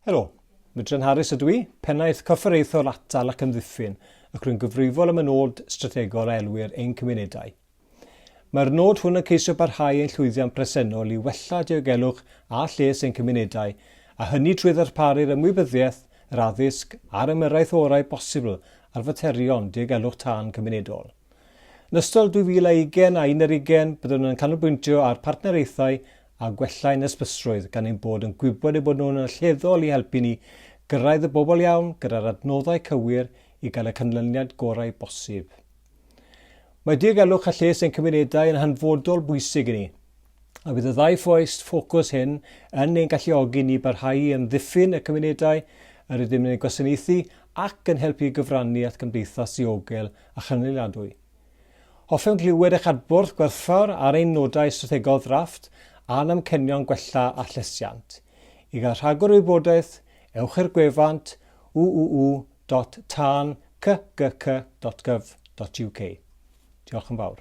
Helo, Mydren Harris ydw i, Pennaeth Corfforaethol Atal ac Amddiffyn, ac rwy'n gyfrifol am y nod strategol a elwir Ein Cymunedau. Mae'r nod hwn yn ceisio barhau ein llwyddiant presennol i wella diogelwch a lles ein cymunedau, a hynny trwy ddarparu'r ymwybyddiaeth, yr addysg a'r ymyrraeth orau bosibl ar faterion diogelwch tân cymunedol. Yn ystod 2020 a 2021, byddwn yn canolbwyntio ar partneriaethau a gwella ein hysbysrwydd gan ein bod yn gwybod eu bod nhw'n allweddol i helpu ni gyrraedd y bobl iawn gyda'r adnoddau cywir i gael y canlyniad gorau bosib. Mae diogelwch a lles ein cymunedau yn hanfodol bwysig i ni, a bydd y ddau foes ffocws hyn yn ein galluogi ni barhau i amddiffyn y cymunedau yr ydym yn eu gwasanaethu ac yn helpu i gyfrannu at gymdeithas ddiogel a chynaliadwy. Hoffem glywed eich adborth gwerthfawr ar ein nodau strategol ddrafft a'n amcanion gwella a llesiant. I gael rhagor o wybodaeth, ewch i'r gwefan www.tanccc.gov.uk. Diolch yn fawr.